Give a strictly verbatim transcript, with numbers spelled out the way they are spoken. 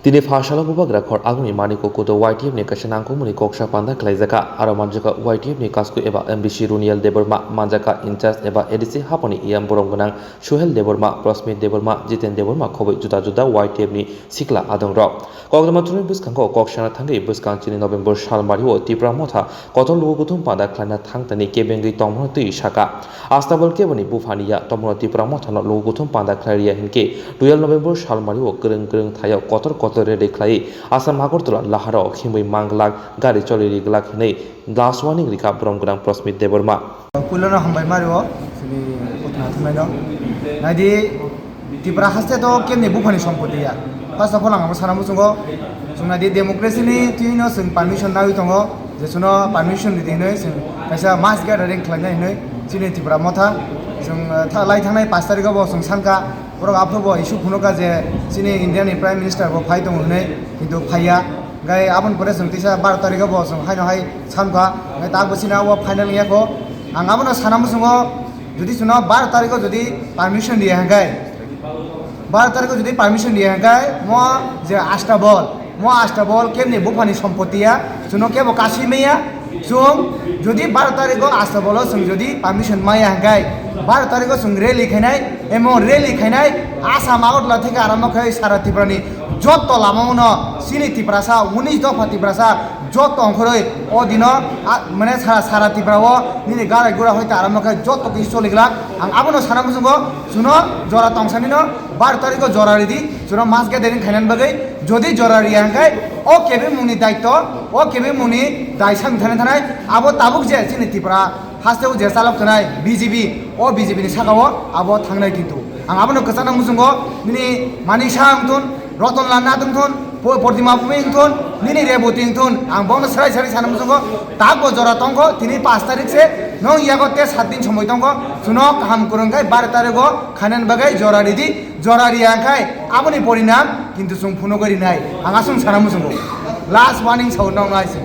Tini pha salo bubagra khor aguni Maniko Kudo Y T F ni kaisa nangkukmani kok sa panda khlaijaka. Aro manjaka Y T F ni kasku eba M B C Runiel Debbarma, manjaka in charge eba A D C haponi E M borom gwnang Suhel Debbarma, Prosmit Debbarma, Jiten Debbarma khoboi juda juda Y T F ni sikla adongrok. Kokdama chwngni bwskango kok sana thangwi bwskang chini November sal mario Tipra Motha kotor lugo kuthum panda khlaina thangtani kebengwi tongmano twi saka. Astabal keboni buphani ya tongmano Tipra Mothano lugo kuthum panda khlai riya hinkhe twelve November sal mario kwrwng kwrwng thaio kotor kotor rally khlai Assam Agartala laharo khimwi manglak gari choli riglak hinwi last warning rikha borom gwnang Prosmit Debbarma. Puilano hambai mario, chini kuthum thumnaino. Naidi Tipra haste to kemni buphani sompoti ya. First of all, ang abo sana muchungo, chwng naidi democracy ni twino chwng permission nawi tongo, je chuno permission ridi hinwi chwng kaisa mass gathering khlaina hinwi chini Tipra Motha. Chwng, eh, tha-, lai thangnai pash tarikh bo chwng sankha, borok aphuru bo issue phunuka je chini India ni Prime Minister bo phai tongo hinwi, kintu phaiya. Gai aboni pore chwng tisa baro tarikh bo chwng haino hai sankha, gai tak bo chini abo final wngya kho. Ang abono sana muchungo, jodi chuno baro tarikh jodi permission diya hangkai, baro tarikh jodi permission diya hangkai, mo je Astabal, mo Astabal kemni buphani sompoti ya, chuno kebo kasi maya, chwng jodi baro tarikh Astabal chwng jodi permission maya hangkai, baro tarikh chwng rally khainai, emo rally khainai, Assam Agartala theke aramo khai sara Tripura ni jotto lama uno chini Tiprasa, unis dopha Tiprasa, jotto ongkhorwi o dino, a, mane sara, sara Tripura o nini garai gura hoi ta aramo khai jotto kisi choli glak. Ang abono sana muchungo, chuno jora tongsanino baro tarikh jora ridi, chuno mass gathering khainani bagwi, jodi jora riya hangkai, o kebengmungni daitto, o kebengmungni dai sami thani thanai, abo tabuk je chini Tripura haste o je chalok tonai B J P, o B J P ni saka o abo thangnai kintu. Ang abono kwchana muchungo, nini Manik Saha wngthun, Ratan Lal Nath wngthun, Po-, Pratibha Bhumi wngthun, nini Reboti wngthun, ang bono srai srai sana muchungo, tak bo jora tongkho, tini pash tarikh se, nong yago te sat din somoi tongkho, chuno kaham kwrwng khai baro tarikh o khainani bagwi jora ridi, jora riya khai aboni porinam kintu chwng phunugwi rinai, ang aswng sana muchungo. Last warning sao nong nai se.